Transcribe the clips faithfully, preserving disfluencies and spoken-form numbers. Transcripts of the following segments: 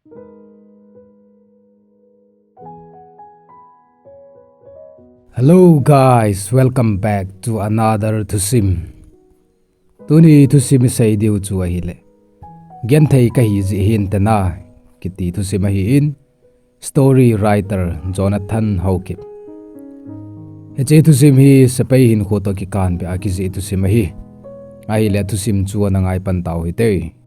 Hello guys, welcome back to another thusim. Tuni thusim isei diu chu ahile, Genthei kahi jeh hin tena kiti thusim ahin, story writer Jonathan Haokip. Hiche thusim hi sepai hinkho toh kikan beh a kijih thusim ahi. Ahile thusim chu ana ngai pan tau hite.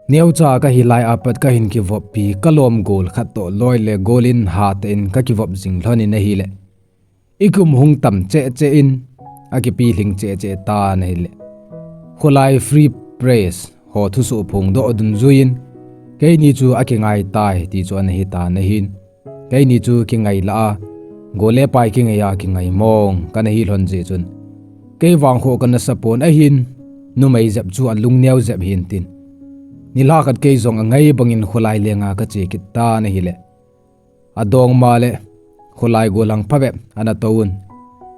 Neocha kahi lai apat kahin kivoppi, kalom gol khat toh loi le gol in hatah in kakivop jing lhon in ahile, ikum hung tam cheh cheh in, akipi lhing cheh cheh tan ahile, kholai Free Press ho thusoh phongdoh dungjui in, keini chu akingai tai ti chu ana hitan ahin. Keini chu kingai lah a, gol le pai kingai a kingai mong kana hi lhon jeh chun, kei vang kho kana sa pon ahin, numei jep chu alungneo jep hin tin, nilhah khat kei jong angai bangin kholai lenga kache kit tan ahile, adongma le kholai golhang phabep ana touvun,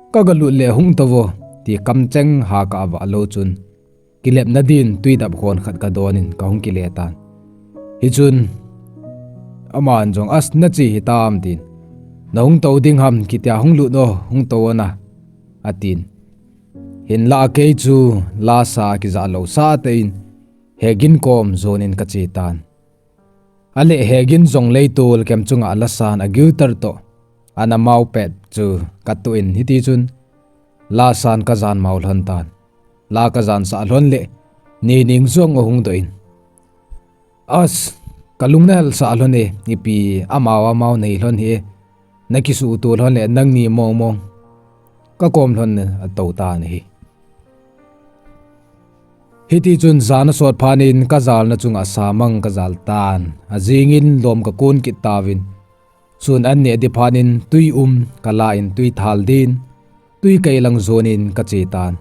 kagalut le hung touvo ti kamcheng ha kavah lou chun, kilepna din twi dap khon khat kadon in kahung kile tan. Hichun, aman jong, "As, nache hitam," tin, "Nahung tou ding ham, kitia hung lut o, hung tou o na," atin. Hinlah kei chu lasa kijah lou sah tah in, Hegin kom jon in kache tan. Ahile Hegin jong leitol kem chunga lasan aguitar toh ana mao pet chu katoh in hitichun lasan kajan mao lhon tan. La kajan sah lhon le Nining jong ahung doh in, "As, kalung nahel sah lhon e, ipi amao amao nei lhon hi e, nakisuhto lhon le nangni mong mong kakom lhon e," atou tan ahi. Hitichun jan asot phat in kajalna chunga samang kajal tan, ajing in lom kakon kit tauvin, sun an neh ding phat in twi um kala in twi thal din, twi kailang jon in kache tan.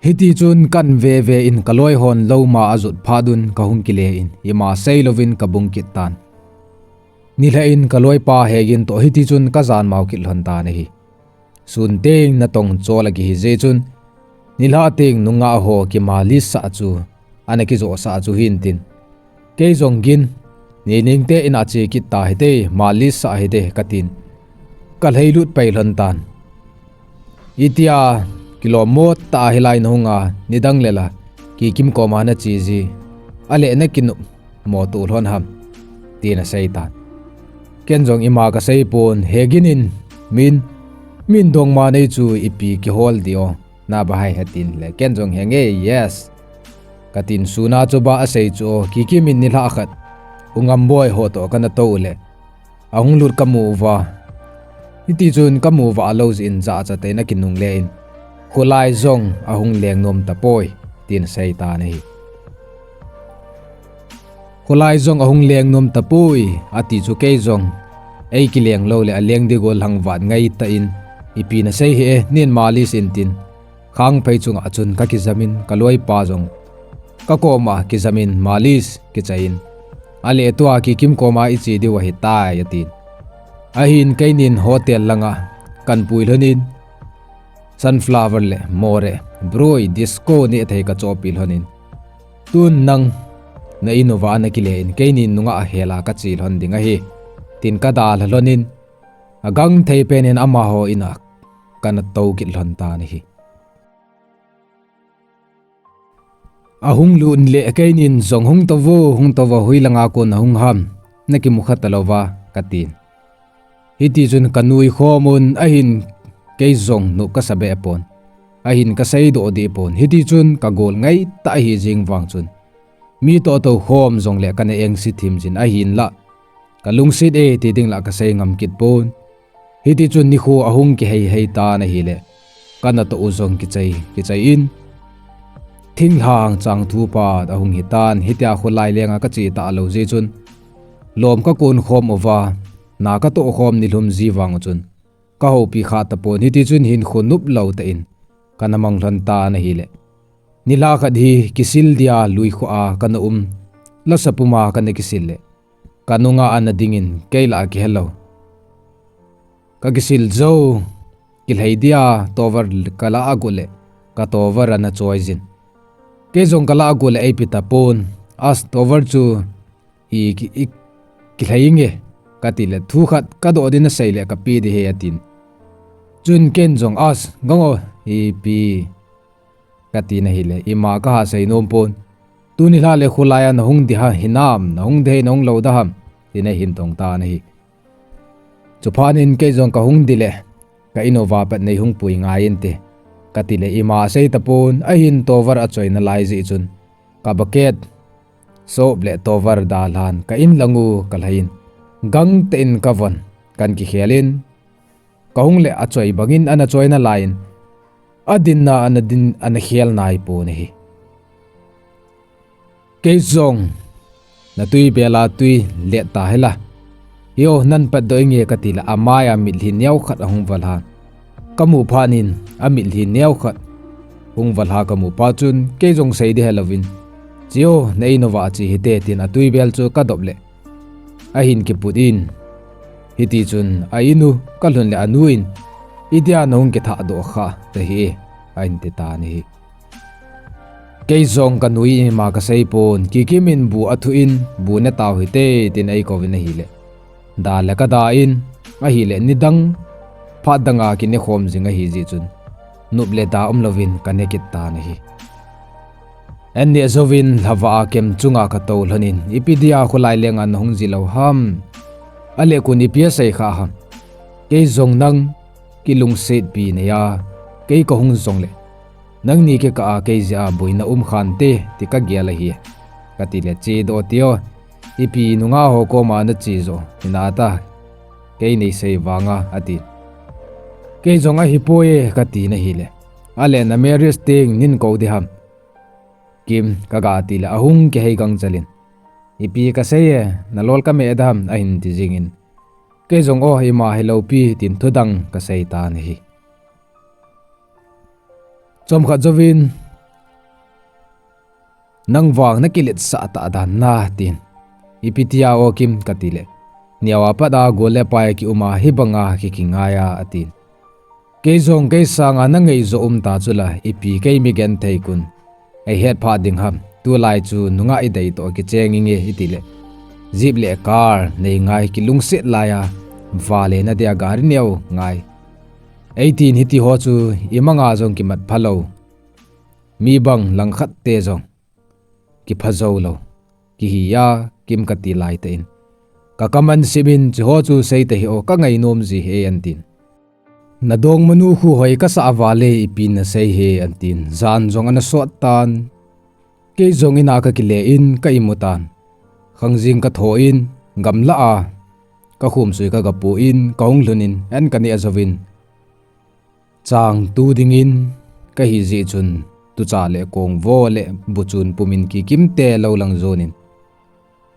Hitichun kan veve in kaloi hon lou ma ajot phat un kahung kile in, ima seilouvin kabung kit tan. Nilhah in kaloipa Hegin toh hitichun kajan mao kit lhon tan ahi. Sun teng natong chol akihi jeh chun, nilhah teng nungah ho kimalis sah chu, ana kijoh sah chu hin tin, kei jong gin, Nining te in a che kit ta hite, malis sah hite katin, kalhailut pai lhon tan. Itia kilom mo tah a hilai nahung a, nidang le la Kikim koma nache ji, ahile nakinop mo to lhon ham, tin asei tan. Ken jong ima kasei pon, Hegin in, "Min, min dongma nei chu ipi kihol ding o, nabahai," atin le ken jong, "Henge, yes," katin. Suna chu ba asei chu o, Kikim in nilhah khat U Ngamboi ho toh kana tou le, ahung lut kamu uva, hitichun kamu uva alou jeh in jachat in akinungle in, kholai jong ahung leng nom tapoi, tin asei tan ahi. Kholai jong ahung leng nom tapoi, ati chu kei jong, eikileng lou le aleng ding gollhang vat ngai tah in, ipi nasei hih e, nin malis in tin, khangphei chunga chun kakijam in, kaloipa jong kakoma kijam in, malis kichai in, ahile tua Kikim koma iche diu ahitai, atin. Ahin keinin hotel langa kan pui lhon in, sunflower le more, broi, disco neh thei kachohpi lhon in, tun nang na in uva nakile in, keinin nungah hela kache lhon ding ahi, tin kadalha lhon in, agangthei pen in amaho in a kana tou kit lhon tan ahi. Ahung lut le keinin jong, "Hung touvo, hung touvo, hoilanga kon nahung ham, nakimu kha talouva," katin. Hitichun kanui khom un, ahin kei jong nop kasa be pon, ahin kasei doh deh pon. Hitichun kagol ngai tah ahi jeng vang chun, mi toh tou khom jongle kana engse thim jin, ahinlah kalungset e ti ding lah kasei ngam kit pon. Hitichun nikho ahung kihei hei tan ahile, kanatoh u jong kichai kichai in, thinglhang chang thupat ahung hitan. Hitia kholai lenga kache talou jeh chun, lom kakon khom uva, na katoh khom nilhum ji vang chun, kahoupi kha tapon. Hitichun hinkho nop lou tah in kana mang lhon tan ahile, nilhah khat hi kisil dia lui kho a kana um, lasa puma kana kisil le, kanunga ana dingin kei lah kihelou, kakisil jou, kilhei dia towel kala agot le, ka tovar ana choi jin. Kei jong ka lah gu le eipe tapon, as tovar chu i, i kilhai inge, ka ti le thu khat ka doh din a sei le ka pe di he a tin. Chun ken jong as, gang o, ipi, ka ti na hi le, ima ka ha sei nom pon. Tuni lha le khulai a na hung di ha, hinam, na hung di he, na hung lo da ham, ti na hin tong ta na hi. Chuphat in kei jong ka hung di le, ka in uva pat nei hung pui ngai inte, ka ti le ima sei tapon, a hin tovar a choi na lai ji chun. Ka bucket, soap le tovar dalhan, ka in lang u ka lhai in. Gang te in ka von, kan kikhel in. Ka hung le a choi bangin ana choi na lai in. A din na ana din ana khel nai pon ahi. Kei jong, na tui bel a tui let ta hela. Hio, nan pat doh inge ka ti le, a mai a mitlhi neo khat a hung val ha. Ka mu phat in, a mitlhi neo khat hung val ha ka mu phat chun, kei jong sei di he lovin. Chio, na in uva chi hite tin a tui bel chu ka dop le. A hin kiput in. Hiti chun, a in u, ka lhun le a nu in. Itia na hung kithah doh kha, ta hi, a hin ti ta na hi. Kei jong ka nu in ima ka sei pon, Kikim in bu a thu in, bu ne tau hite, tin ei kou vin ahi le. Da le ka da in, ahi le nidang, phat dang a kine khom jing ahi ji chun. Nup le da um lovin ka ne kit ta na hi. An ne jovin lhava a kem chunga ka to lhon in, ipi dia khulai le nga na hung ji lo ham. A le kun ipi a sei kha ham. Kei jong nang, kilungset pi nei a, kei ka hung jong le. Nangni kikah a kei jeh a boina um khan te, ti ka gel ahi. Ka ti le che doh ti o. Ipi nunga ho koma na che jo, hina ta. Kei nei sei vanga, a ti. Kei jong ahi poi e, ka ti na hi le. A le na marriage ting nin kou di ham. Kim, ka ga ti le, a hung kihei gang chalin. Ipi ka sei e, na lol ka me da ham, a hin ti jing in. Kei jong o, ima hi lo pi, tin thu dang ka sei ta na hi. Chomkhat jovin, nang vang na kilet sah ta dan na tin. Ipi tia o Kim ka ti le. Neo a pat a gol le pai ki um a hi banga ki kingai a a tin. Kei jong kei sanga na ngei jo um ta chu la ipi kei mi gen thei kun. Ei het pha ding ham, tu lai chu nunga i dei to ki cheng inge i ti le. Jeep le car, nei ngai ki lungset lai a, va le na dia gari neo ngai. Ei tin hiti ho chu i manga jong ki mat pha lo. Mi bang lang khat te jong ki pha jo lo. Ki hi a, Kim ka ti lai ta in. Ka kaman sibin chi ho chu sei ta hi o ka ngai nom ji he an tin. Na dong manu khu hoi ka sa va le ipi na sei he an tin. Jan jong ana sot tan. Kei jong ina ka kile in ka imu tan. Khangjing ka tho in, gamla a. Ka khum sui ka ga pu in, ka hung lhun in, an ka ne a jovin. Chang tu dingin ka hi ji chun, tu cha le kong vo le bu chun pumin ki kim te lo lang jon in.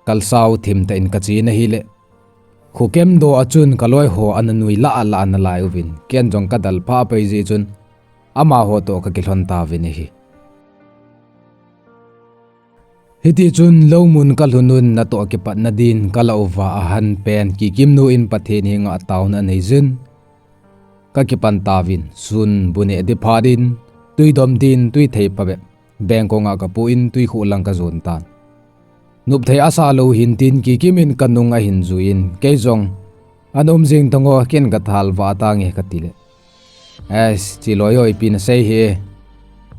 Kal sau thim ta in ka chi na hi le. Khu kem do a chun ka loi ho ana nui la la na lai uvin. Ken jong ka dal pha pai ji chun. Ama ho to ka ki lhon ta vin hi. Hiti chun lo mun ka lhun un na to ki pat na din ka la uva a han pen ki kim nu in Pathen hi nga tau na nei jin. Ka ki pan ta vin sun bu ne di pha din tui dom din tui thei pa be. Bengkong a ka pu in tui khu lang ka jon tan. Nup thei a sa lo hin tin ki kim in ka nung a hin ju in kei jong. An um jing tong o ken ka thal va ta nge ka ti le. Ais, chi loi o ipi na sei he.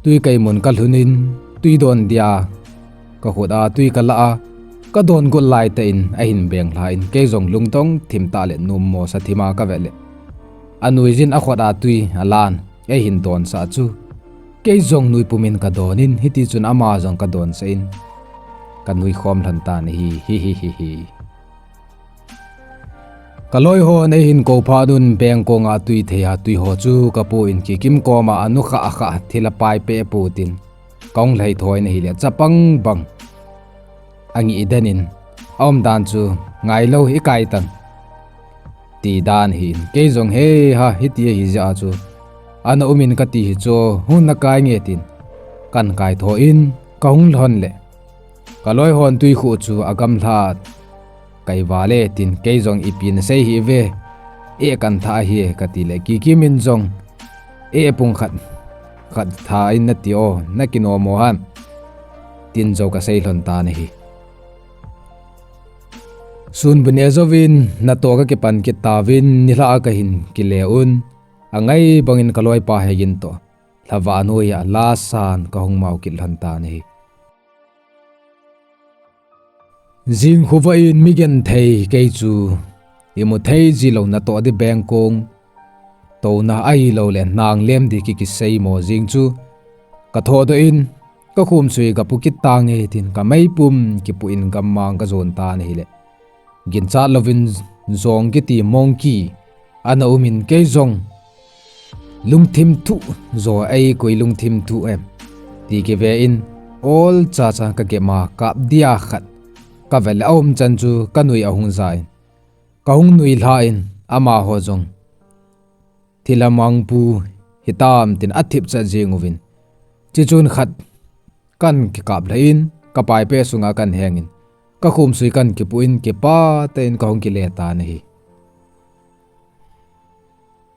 Tui kai mun ka lhun in, tui don dia. Ka khut a tui ka la a. Ka don got lai ta in a hin beng hla in kei jong lungdong thim ta le num mo sa thim a ka ve le. A nui jin a khut a tui a lan. Ei hin don sa chu. Kei jong nui pumin ka don in, hiti chun ama jong ka don sa in. Ka nui khom lhon ta na hi, hi, hi, hi, hi. Ka loi ho nei hin ko pha dun beng ko nga tui thei a tui ho chu ka pu in ki kim ko ma anu kha a kha thil a pai pe pu tin. Kong lhai thoi na hi le chapang bang. A ngi i den in. A um dan chu ngai lo hi kai tan. Ti dan hi in. Kei jong he ha hi ti hi ja chu. Ana um in ka ti hi chu. Hun na kai nge tin. Kan kai tho in. Ka hung lhon le. Ka loi hon tui khu chu a gam hlat. Kai va le tin kei jong ipi na sei hi ve. E kan tha hi ka ti le ki ki min jong. E pung khat. khat tha in nati o, nakinom o ham, tin jong kasei lhon tan ahi. Sun bu ne jouvin natoh kakipan kit tauvin nilhah a kahin kile un, angai bangin kaloipa Hegin toh lhavah noiya lasan kahung mao kit lhon tan ahi. Jing khovah in mi genthei kei chu imu thei jilou natoh di bengkong touna ahilouleh nang lem di kikisei mo jing chu kathodoh in, kakhomsui kapu kit tange tin kameipum kipu in gammang kajon tan ahileh, ginchat louvin jong kiti monkey ana um in kei jong lungthim thuh jo, eikoi lungthim thuh em, ti kive in olcha cha kagep a kap dia khat kave le aum chan chu kanui ahung ja in, kahung nuilha in amaho jong thilha mangpu hitam tin athipchat jing uvin, chichun khat kan kikap lha in kapaipe sunga kan heng in, kakhomsui kan kipu in kipah tah in kahung kile tan ahi.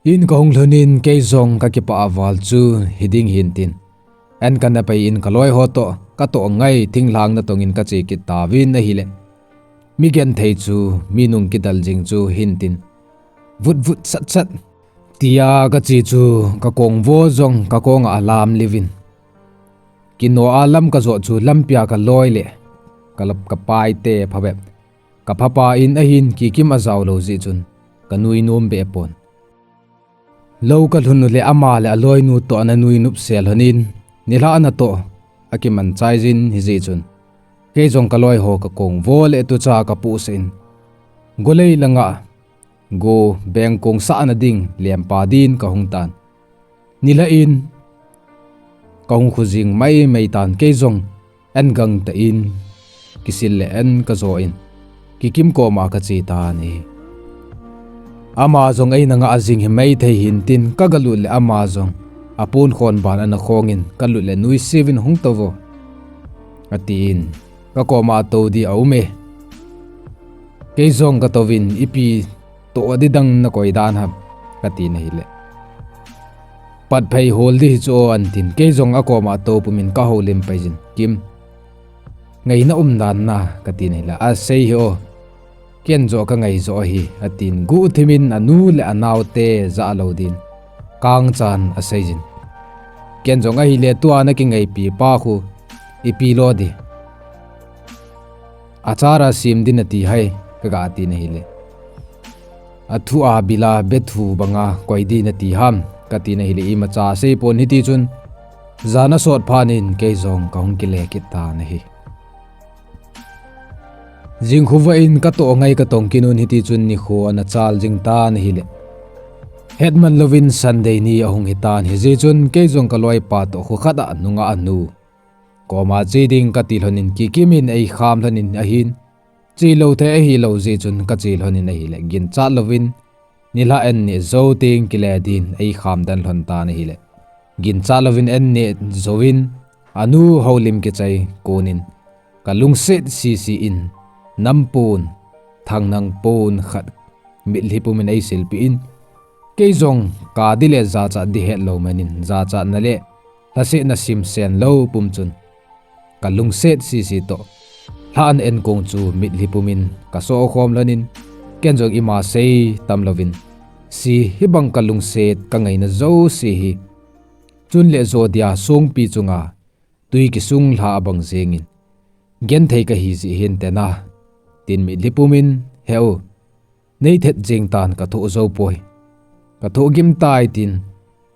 In kahung lhun in kei jong kakipah a val chu hiding hin tin, an kana pei in kaloiho toh katoh ngai thinglhang natong in kache kit tauvin ahileh, mi genthei chu mi nung kidal jing chu hin tin, vut vut sat sat tia kache chu kakongvo jong kakonga alam liuvin, kinoh a lam kajot chu lampia kaloi leh kalap kapaite phabep kaphapa in ahin Kikim ajao lou jeh chun kanui nom behpon. Lou kalhun uleh ama le aloinu toh ana nui nopsel lhon in, nilhah natoh akiman chai jin hijeh chun, kei jong kaloiho kakongvo leh tucha kapohsah in, golei langa go bengkong sahna ding lempa din kahung tan. Nilhah in kahung khu jing maimai tan, kei jong an gangtah in kisil le an kajo in Kikim koma kache tan ahi. Ama jong eina ngah jing himai thei hin tin kagalut leh ama jong apon khon ban ana khong in, kalut leh nuisiuvin hung touvo, atin kakoma tou di aume. Kei jong katouvin, ipi toh di dang nakoi dan ham, katin ahileh, patphei hol di hi chu o, antin kei jong akoma tou pumin kahoulim pai jin, Kim, ngaina um dan na, katin ahileh, asei hih o, ken joh kangai joh ahi, atin guhthimin anu le anaote jah lou din kangchan asei jin. Ken jong ahileh tua nakingaipi pa khu ipi lo di, achara sem di nati ham, kaga tin ahileh, athu a bila bethu banga koi di nati ham, katin ahileh, imacha seipon, hitichun jan asot phat in kei jong kahung kile kit tan ahi. Jing khovah in katoh ngai katong kit un, hitichun nikho ana chal jing tan ahileh, hetman louvin Sunday ni ahung hitan, hijeh chun kei jong kaloipa toh kho khat a nungah anu koma che ding kati lhon in Kikim in eikham lhon in ahin, chelou thei ahilou jeh chun kache lhon in ahileh, ginchat louvin nilhah an neh jou teng kile din eikham den lhon tan ahileh, ginchat louvin an neh jouvin anu houlim kichai kon in kalungset sese in nampon, thangnang pon khat mitlhi pumin eisilpeh in, kei jong kadi le jachat di hetlou man in, jachatna le lhasetna simsen lou pum chun kalungset sese toh lhah an enkong chu mitlhi pumin kasoh khom lhon in, ken jong ima sei tam louvin, se hibang kalungset kangaina jouse hi chun le jo dia songpi chunga twi kisung lha abang jengin, genthei kahi jeh hinte na, tin mitlhi pumin, he u, neithet jeng tan, kathoh jou poi, kathoh gim tai, tin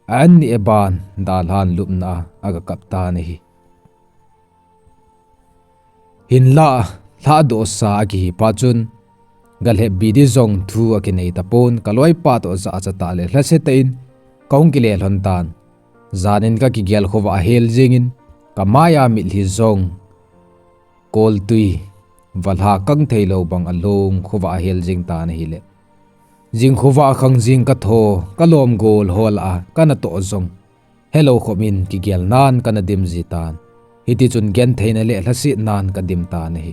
a an neh aban dalhan lupna a agakap tan ahi. Hinlah lhahdohsa akihi phat chun, galhepbi di jong thu akinei tapon, kaloipa toh jachat tah le lhase tah in kahung kile lhon tan. Jan in kakigel khovah ahel jengin, kamai a mitlhi jong koltwi valha kang theilou bang along khovah ahel jeng tan ahileh, jing khovah khang jing katho, kalom gol ho lah a kanatoh jong helou khopin kigelnan kana dim ji tan. Hitichun gentheina le lhasetnan kadim tan ahi.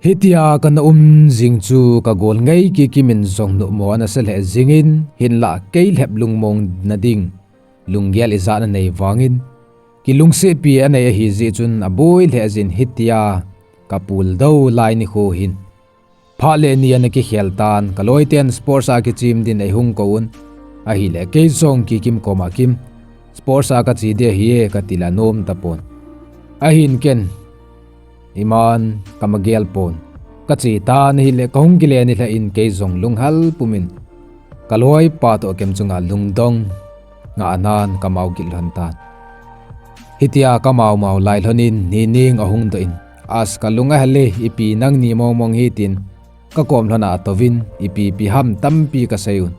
Hitia kana um jing chu kagol ngai Kikim in jong nuhmo ana sa lheh jingin, hinlah kei lhep lungmong na ding lunggel ijat nanei vangin, kilungsetpi anei ahi jeh chun aboi lheh jin hitia kapul dou lai nikho hin. Phat le ni ana kikhel tan, kaloiten sports a kichim din eihung kouvin. Ahile kei jong Kikim koma Kim, sports a kache ding ahi e katile anom tapon. Ahin ken, iman kamagel pon. Kache tan ahile kahung kile nilhah in kei jong lunghel pumin kaloipa toh kem chunga lungdong ngah nan kamao kit lhon tan. Hitia kamao mao lai lhonin nining ahung doh in, as kalung ahel e, ipi nangni mongmong hi tin kakom lhona atouvin, ipi ipi ham tampi kaseiyun.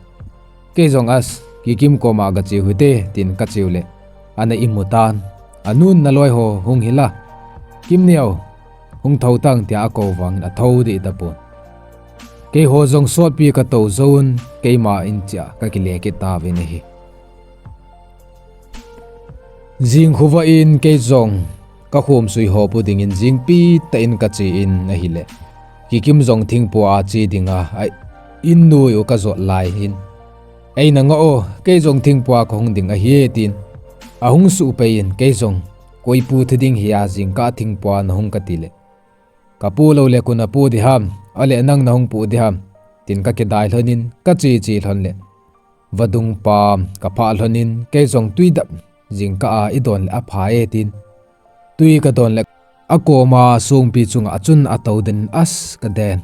Kei jong as, Kikim koma gache hite tin kacheule ana imu tan. Anun naloi ho hung hila, Kim neo, hung thou tang tia akou vangin athou deh tapon. Keiho jong sotpi katou jouvun, keima in chea kakile kit tauvin ahi. Jing khovah in kei jong kakhomsui ho pu dingin jingpi tah in kache in ahile, Kikim jong thingpua che dinga a in noi u kajot lai hin, eina ngoh o, kei jong thingpua kahung ding ahi e tin ahung suhpei in, kei jong koi pu thei ding hia jingkah thingpua nahung katile, kapu loule kona pu ding ham, ahile nang nahung pu ding ham, tin kakidai lhonin kache che lhon le, vadung pam kaphah lhonin kei jong twi dap jingkah a idon le apha e tin, twi kadon le akoma songpi chunga achun atou den as kaden.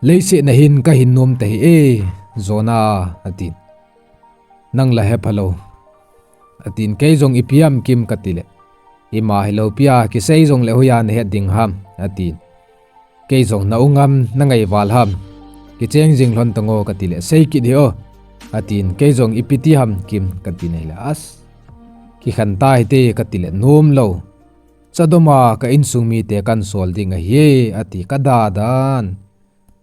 Leiset na hin kahin nom tahih e, Jona, atin. Nang la hephalou, atin. Kei jong ipi ham Kim katile, ima hilou pia kisei jongle hoiya nahet ding ham, atin. Kei jong na u ngam na ngaival ham, kicheng jing lhon tango katile, sei kit hih o, atin. Kei jong ipi ti ham Kim katin ahile, as, kikhen ta hite katile, nomlou, chadoma ka insung mite kansol ding ahi e, ati, kada dan,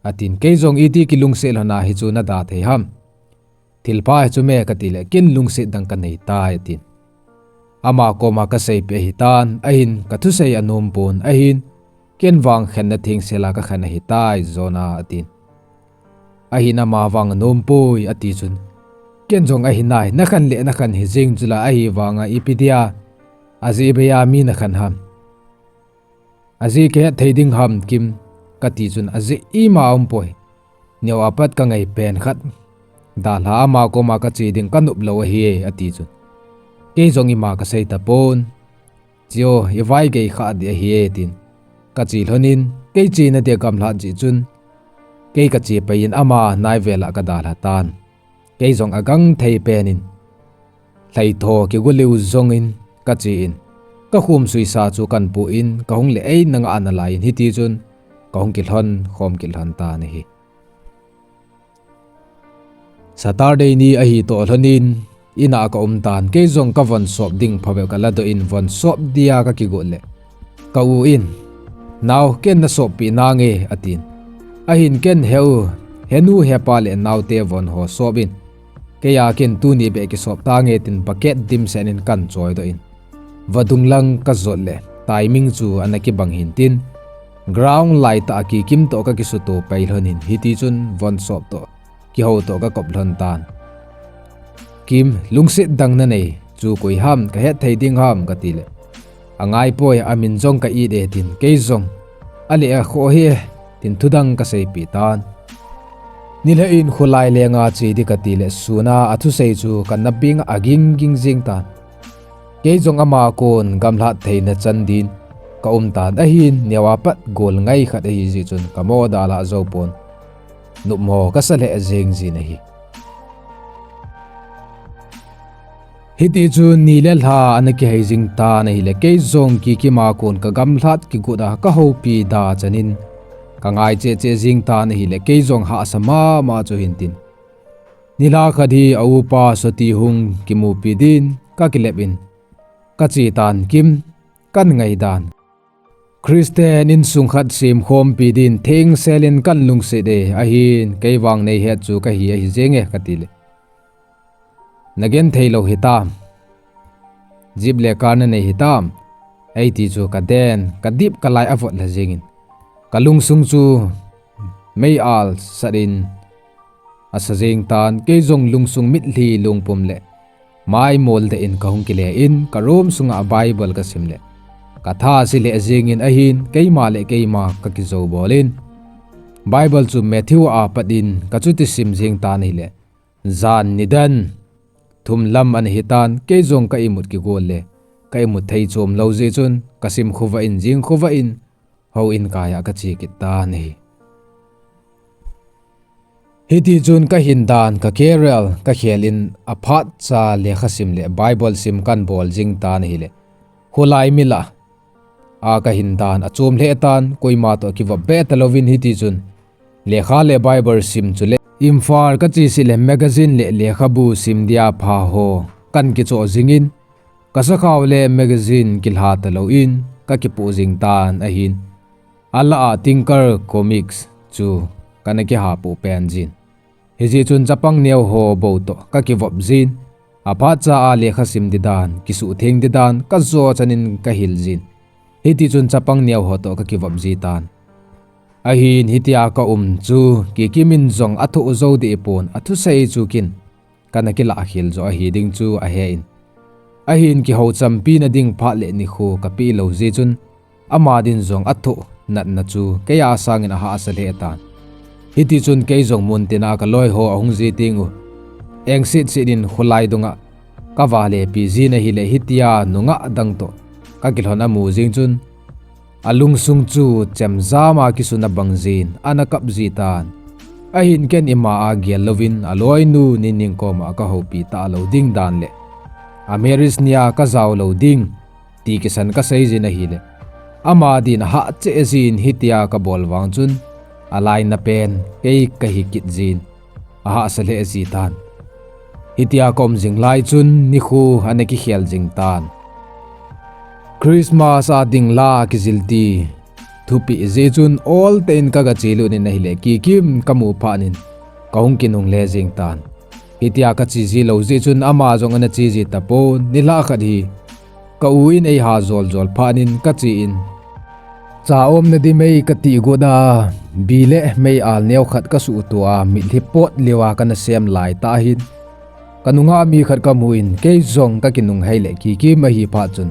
atin. Kei jong iti kilungset lhona hichu nada thei ham. Thilpha hichu me katile, ken lungset dang kanei tai, atin. Ama koma kaseipeh ahitan, ahin kathusei anom pon, ahin, ken vang khenna thengsel a kakhen ahitai, Jona, atin. Ahin ama vang anom poi, ati chun, ken jong ahi nai, nakhen le nakhen hijeng chula ahivanga ipi dia ajeh beiya mi nakhen ham, ajeh kahet thei ding ham Kim, kati chun, ajeh ima umpoi. Neo apat kangai pen khat dalha, ama koma kache ding kanop lou ahi e, ati chun, kei jong ima kasei tapon. Che o, ivaigei kha ding ahi e, tin kache lhonin, kei chena dia gamlhat jeh chun kei kache pei in ama naivel a kadalha tan. Kei jong agangthei pen in, lhaitho kigo leu jongin kache in, kakhomsuisa chu kanpoh in, kahung le eina ngah nalai in, hitichun kahung kilhon khom kit lhon tan ahi. Saturday ni ahitoh lhonin, in a kaum tan, kei jong kavon sop ding phabep kaladoh in, von sop dia kakigot le, ka u in, nao, ken nasoppeh nange, atin. Ahin ken, he u, henu hepa le naote von ho sop in, keiya ken tuni beh kisop tange, tin bucket dimset in kanchoidoh in, vadung lang kajot le, timing chu ana kibang hin tin, ground laitah a Kikim toh kakisuto pei lhonin, hitichun von sop toh kihou toh kakop lhon tan. Kim, lungset dang nanei chu koi ham, kahet thei ding ham, katile, angaipoi, amin jong ka-it e, tin, kei jong, ale akhoh hih e, tin thudang kaseipeh tan. Nilhah in kholai lenga che ding katile, suna athusei chu kana beng a agingging jeng tan. Kei jong ama kon gamlhat theina chan din kaum tan, ahin neo apat gol ngai khat ahijeh chun kamo dalhah joupon, nopmo kasa lheh jeng jin ahi. Hitichun ni le lha ana kihei jing tan ahile, kei jong Kikim a kon kagamlhat kigot a kahoupi da chanin, kangai cheh cheh jing tan ahile, kei jong hahsa mama chu hintin, nilhah khat hi a upa sotihung kimupi din kakilep in, kache tan, Kim, kan ngaidan, Christian insung khat semkhompi din thengsel in kan lungset e, ahin kei vang neihet chu kahi ahi jenge, katile, nagenthei lou hitam, jeep le car nanei hitam, eiti chu kaden, kadip kalai avot lha jengin, Kalungsung chu mei-al sat in asa jeng tan, kei jong lungsung mitlhi lungpum le maimol tah in kahung kile in, ka room sunga Bible kasim le katha ase lheh jeng in ahin, keima le keima kakijou bol in, Bible chu Matthew a pat in kachuti sim jeng tan ahile, jan nidan thum lam ana hitan, kei jong ka imut kigol le ka imut thei chom lou jeh chun, kasim khovah in, jing khovah in, houin kaiya kache kit tan ahi. Hitichun kahin dan, ka career kakhel in, aphatcha lekha sim le Bible sim kahin bol jing tan ahile, kholai mi lah a kahin dan achom lheh tan, koima toh kivop be talouvin, hitichun lekha le Bible sim chule Imphal kache seh le magazine le lekhabu sim dia pha ho kahin kichoh jing in, kasakhao le magazine kilha talou in kakipoh jing tan ahin, alah a Tinker Comics chu kana kihapoh pen jin. Hijeh chun chapang neo ho bou toh kakivop jin, aphatcha a lekha sim di dan, kisuhtheng di dan kajo chan in kahil jin. Hitichun chapang neo ho toh kakivop ji tan. Ahin hitia kaum chu Kikim in jong athoh jou deh pon, athusei chu kin kana kilah khel joh ahi ding chu ahe in. Ahin kihouchampi na ding phat le nikho kapeh lou jeh chun, ama din jong athoh natna chu keiya sangin ahahsa lheh tan. Hitichun kei jong muntina kaloiho ahung ji teng u, engset set in kholai dunga kavale pi jin ahile, hitia nungah dang toh kakilhon amu jeng chun, alungsung chu chemjam a kisun abang jin, ana kap ji tan. Ahin ken ima a gel louvin, aloinu Nining koma kahoupi talou ding dan le a marriage nia kajao lou ding ti kisan kasei jin ahile, ama din ahah cheh jin, hitia kabol vang chun, alaina pen kei kahi kit jin, ahahsa lheh ji tan. Hitia kaum jing lai chun nikho ana kikhel jing tan. Christmas a ding la kijil ti thupeh jeh chun, ol tah in kagache lut in ahile, Kikim kamu phat in kahung kinungle jeng tan. Hitia kache ji lou jeh chun ama jong ana che ji tapon, nilhah khat hi ka u in eiha jol jol phat in kache in, cha omna di mei katih got a, bi le mei-al neo khat kasuhto a, mitlhi pot lheh a kana sem lai tah hin, kanunga mi khat kamu in, kei jong kakinung hei le Kikim ahi phat chun,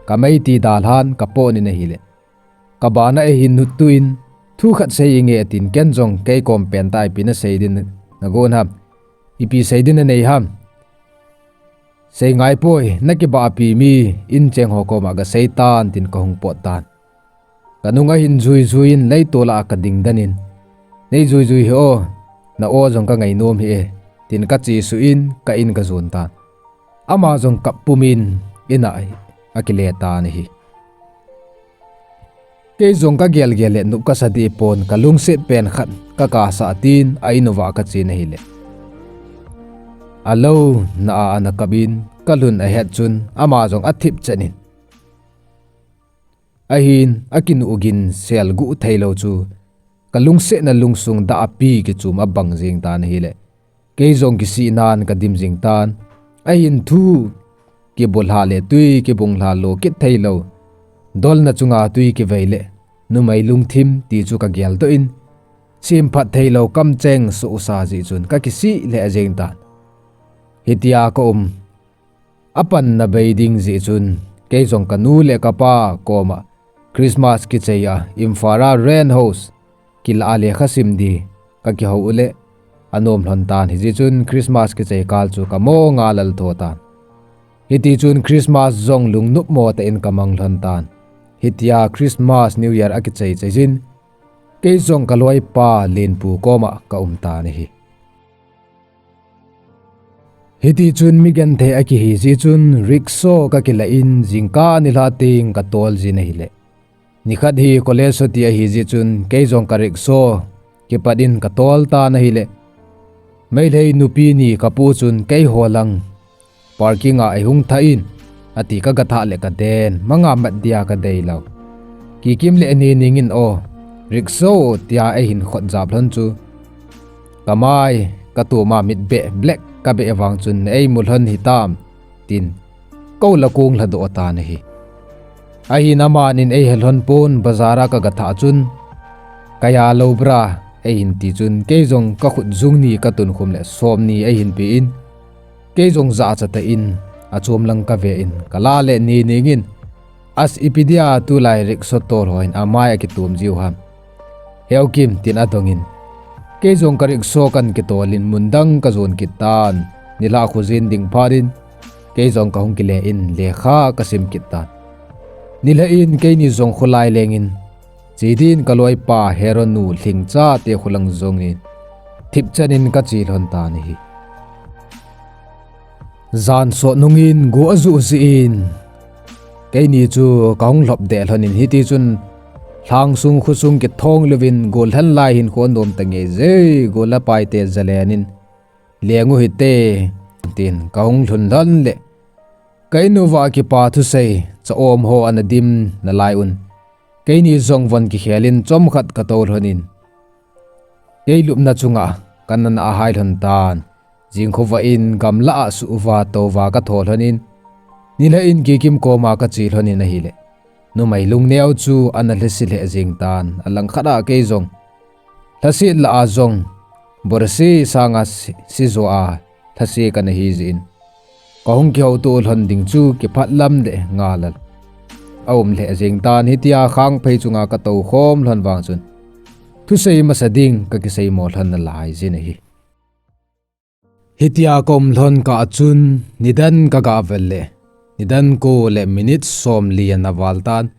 kamei ti dalhan kapot in ahile, kabana eihin nuttu in, thu khat sei inge atin, ken jong kei kom pen tah ipi nasei din nagon ham, ipi sei din nanei ham, sei ngai poi, nakibahpi mi incheng ho koma gasei tan tin kahung pot tan. Kanung ahin jui jui in, leitol a kading den in, nei jui jui hih o, na o jong kangai nom hih e, tin kachesuh in ka in kajon tan. Ama jong kap pum in in a akile tan ahi. Kei jong kagel gel le nop kasa deh pon, kalungset pen khat kakasah tin a in uva kachen ahile, alouna a ana kap in kalhun ahet chun ama jong athip chet in, ahin akinuh gin sel guh theilou chu kalungsetna lungsung dah a pi kichum abang jeng tan ahile, kei jong kisihnan kadim jing tan. Ahin thu kibulhah le tui kibunglhah lo kit theilou, dolna chunga tui kivei le numei lungthim ti chu kageldoh in, semphat theilou kamcheng sohsa jeh chun kakisih lheh jeng tan. Hitia kaum apanna bei ding jeh chun, kei jong kanu le kapa koma Christmas kichei a Imphal a rent house kilah a lekha sim di kakihou u le, anom lhon tan, hijeh chun Christmas kichei kal chu kamo nga lal tho tan. Hitichun Christmas jong lungnopmo tah in kamang lhon tan. Hitia Christmas, New Year akichei chei jin, kei jong kaloipa Lenpu koma kaum tan ahi. Hitichun mi genthei akihi jeh chun rickshaw kakila in jingkah nilhah teng katol jin ahile, nikhat hi college chuti ahi jeh chun kei jong ka rickshaw kipat in katol tan ahile, Meitei nupi ni kapoh chun keiho lang parking a eihung thah in, ati kagathah le kaden, manga mat dia kadeilou. Kikim le Nining in o, rickshaw tia eihin khotjap lhon chu, kamai katom a mitbeh black kabeh vang chun eimu lhon hitam, tin kou la kong lhadoh tan ahi. Ahin amanin eihe lhon pon, bazar a kagathah chun, Kaya lou bra, eihin ti chun, kei jong kakhut jung ni katunkhum le somni eihin pe in, kei jong jachat in, achom lang kave in, kala le ni ning in, as ipi dia tulai rickshaw tol ho hin amai akitom jiu ham. Heu Kim, tin adong in, kei jong ka rickshaw kan kitol in mun dang kajon kit tan, nilhah khojin ding phat in, kei jong kahung kile in lekha kasim kit tan. Nilhah in keini jong kholai leng in, che din kaloipa Hero nu Lhingcha te kholang jong in, thipchan in kache lhon tan ahi. Jan sot nung in go ajuh jeh in, keini chu kahung lhop deh lhon in hiti chun, lhang sung khosung kithong louvin gollhang lai hin kho nom ta nge je, gollhang pai te jalen in, leng u hite, tin kahung lhun lhon le, ka in uva kipa thusei, cha-om ho ana dim nalai un, keini jong von kikhel in chomkhat katou lhon in, kei lupna chunga kana na ahai lhon tan, jing khovah in gamlah a suh uva touva katho lhon in, nilhah in Kikim koma kache lhon in ahile, numei lungneo chu ana lhase lheh jeng tan, alangkhat a kei jong lhaset lah a jong, borse sanga si, si jo a lhase kana hi jeh in, kahung kihouto lhon ding chu kiphat lam le ngalal aum lheh jeng tan, hitia khangphei chunga katou khom lhon vang chun, thusei masa ding kakiseimo lhon nalai jin ahi. Hitia kaum lhon kah chun, nidan kaga vel le, nidan ko le minute somli ana val tan,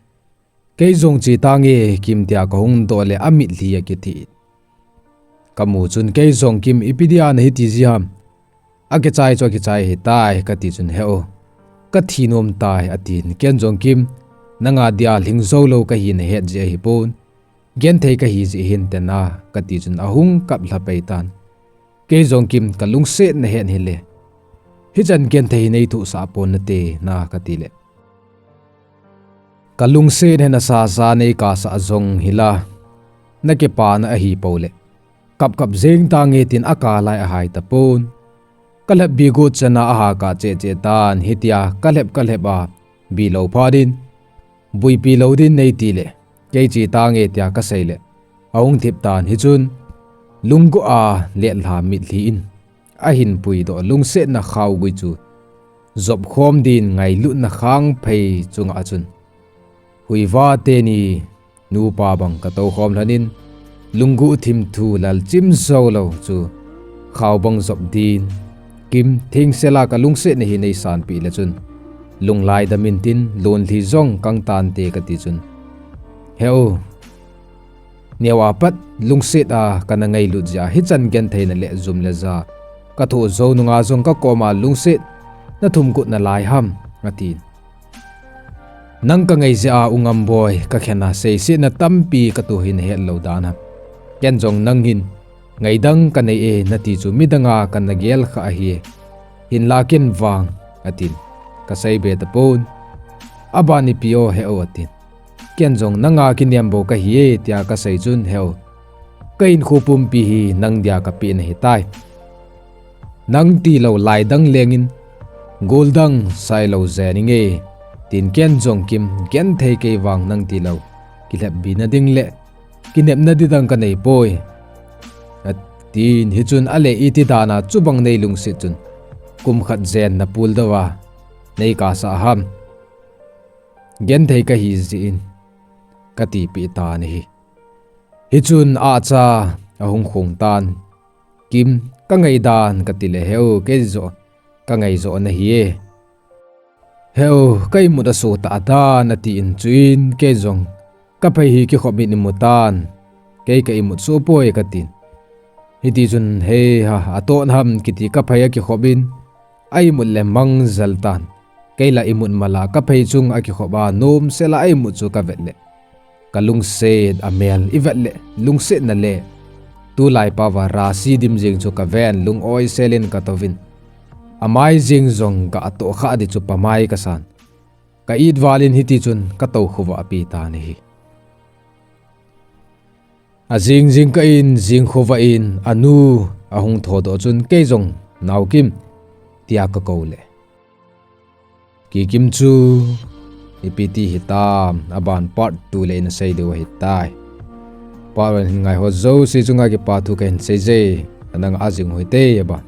kei jong che tange Kim tia kahung doh le amitlhi akithi. Kamu chun kei jong Kim ipi dia nahiti ji ham. Akichai chu akichai hitai kati chun, heu, kathi nom tai atin, ken jong Kim, nanga dia lhing jou lou kahi nahet jeh ahipon, genthei kahi jeh hinte na kati chun ahung kap lha pai tan. Kei jong Kim kalungset nahet hile, hichan genthei hi neithohsah pon nate na kati le, kalungset hi nasasa neikasah jong hila, nakipana ahipou le, kap kap jeng tange tin akap lai ahai tapon. Kalhep bi got chana ahakah cheh cheh tan, hitia kalhep kalhep a, bi lou phat in, buipi lou din neiti le, kei che tange tia kasei le, ahung thip tan, hichun, lunggu a letlha mitlhi in ahin puidoh lungsetna khaogui chu jop khom din ngailutna khangphei chunga chun, huiva teni nupa bang katou khom lhon in, lunggu thimthu lalchim jou lou chu khao bang jop din, Kim, thengsel a kalungsetna hi neisanpeh le chun, lunglai dam intin, lonlhi jong kang tante kati chun, heu, neo a pat lungset a kana ngailut jeh a hichan gentheina le jum le ja kathoh jou nunga jong kakoma lungset nathum got nalai ham, atin. Nang kangai jeh a U Ngamboi, kakhen a seisetna tampi katoh hi nahet lou dan ham. Ken jong nang hin ngaidang kanei e nati chu midang a kana gel kha ahi. Hinla ken vang, atin. Kasei be tapon. Aban ipi o, heu, atin. Ken jong nanga kinem bou kahi e tia kasei chun, heu, ka hinkho pumpi hi nang dia kapeh nahitai. Nang tilou lai dang lengin, gol dang sai lou jeng inge, tin, ken jong Kim, genthei kei vang nang tilou kilhepbina ding le kinepna ding dang kanei poi, atin. Hichun ale iti dan a chubang nei lungset chun, kum khat jen napul doh a neikasah ham. Genthei kahi jeh in, katipeh tan ahi. Hichun acha ahung khong tan. Kim, kangai dan kati le, heu, kei joh kangai joh nahi e. Heu, ka imut aso tah dan, atin, chuin kei jong kaphei hi kikhop in imu tan. Kei ka imut soh poi katin. Hiti chun, hei ha, atoh ham kiti kaphei akikhop in, a imut le mang jel tan. Kei la imut mala kaphei chung akikhop a, nomsel a a imut chu kavet le, kalungset amel ivet le, lungsetna le tulai paova rasi dim jeng chu kaven, lung-oi sel in katouvin. Amai jeng jong ka atoh kha di chu pamai kasan. Ka it val in hiti chun katou khovah api tan ahi. Ajing jingkah in, jing khovah in, anu ahung thodoh chun kei jong, Nao Kim, tia kakou le, Kikim chu ipi ti hitam, aban part two le ina sei diu ahitai. Pao hin ngaiho jouse chunga kipa thu kahin seije. Ana nga jing u hite aba.